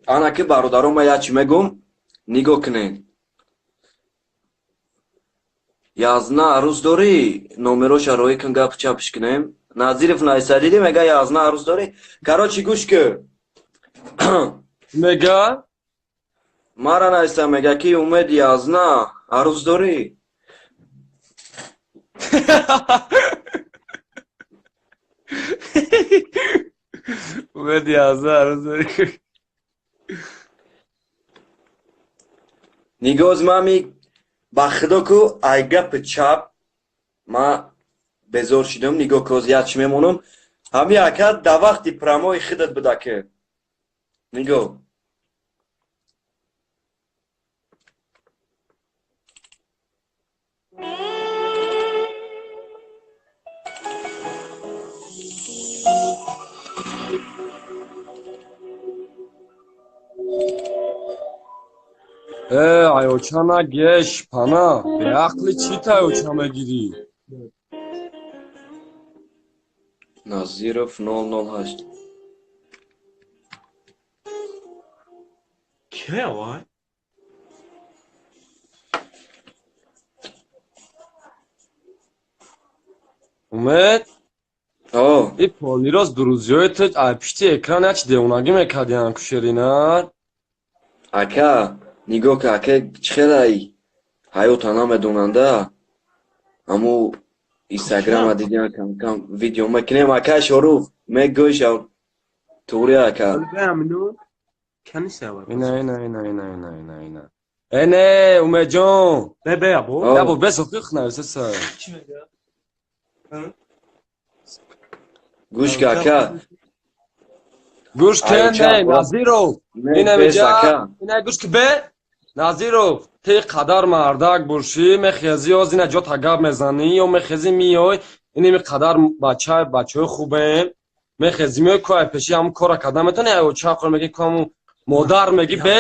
Ана ки бародарон ма як чӣ мегӯм, нигоҳ кунед. Язна арӯз дорӣ, номероша роӣ кун, гап чапш кунем. Назиров найса дидӣ, мега язна арӯз дорӣ. Короче, гӯш кун. Мега? Мара найса мега ки Умед язна арӯз дорӣ. Умед язна арӯз дорӣ. Нигоз мами ба худо ку ай гапи чап ма безор шидам. Нигоҳ коз як чӣ мемонам. Ҳами ака да вақти прамои худат буда ки. Нигоҳ. Э, айоча нагеш, пана, беақли чӣ та айоча мегирӣ? Назиров 008. Кия вай? Умед? О. И полирос друзьёи ту ай пишти экран як чи девонагӣ мекардиан кушеринар? Ака, нигоҳ ка, ака чӣ хелай ҳаёта намедонанда. Аму Инстаграма дидиан кам-кам видео мекунем. Ака Шорух, мегӯй шав туғри ака. Ина, ина, ина, ина, ина, ина, ина. Эне, Умедҷон. Бе, бе, або. Ябо, бес охиқ нависеса. Чӣ мега? Гӯш ка, ака. Гӯш кун, не, Назиров. Ина меҷа, ина гӯш ки бе. Назиров, ти қадар мардак бошӣ, мехези оз ина ҷо тагаб мезанӣ, ё мехези миёй, инеми қадар бача, бачаҳои хубем, мехези миёй, ку ай пеши ҳамун кора карда метавонӣ, ай оча қор меги, ку ҳамун модар меги, бе,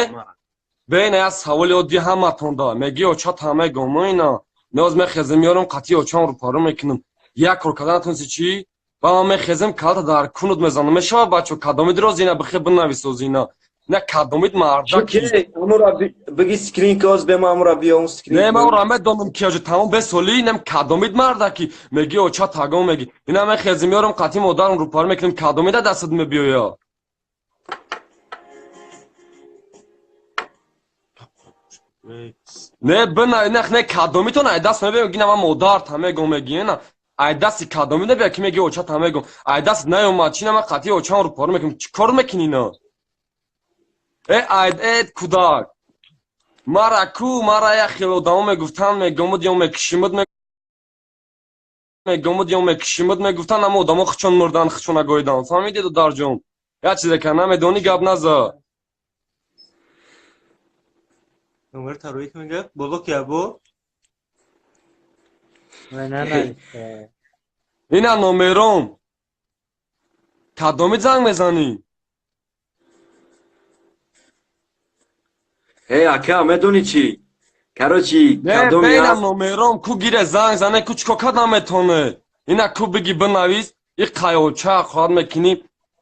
бе, ина як саволи оддӣ ҳаматон да, меги оча та мегом, ина, ноз мехезем миёрам, қатъи очаам рӯпарӯ мекунам, як кор карда натонисти чӣ? Ба ман мехезем, калата дар кунут мезанам, мешавад бачо, кадомид роз ина бихе бинависоз ина. На кадомид мардак. Амура биги скрин коз бе ма амура биё он скрин. Не, ма ура медонам ки ажа тамом бесоли инам кадомид мардаки. Меги оча тагом меги. Ина мехезем миёрам қатъи модарам рӯпарӯ мекунем, кадомида дастат мебиёя. Не бина не не кадомитон ай даст мебиё гина ма модар та мегом меги ина. Ай дасти кадомида бия ки меги оча та мегом. Ай даст наёмад чи на ма қатъи очаам рӯпарӯ мекунем. Чӣ кор мекунӣ ина? Э, ай, э, кудак. Мара ку, мара як хел одамо мегуфтанд, мегомуд ё мекушимуд, мегомуд ё мекушимуд, мегуфтанд, аммо одамо хичон мурдан, хичон нагоидан. Фаҳмидӣ, додарҷон? Як чизе ка намедонӣ, гап наза. Номер тарои ки мега? Боло ки або? Ина номером. Кадомид занг мезанӣ? Э, ака, медонӣ чӣ? Короче, кадоми бейна номером ку гире занг зане, ку чико карда метоне? Ина ку биги бинавис, и қайоча хоҳад мекунӣ,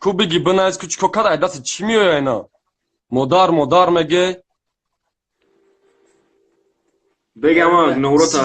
ку биги бинавис, ку чико карда, ай дасти чӣ меоя ина? Модар, модар меге. Бегама номрота.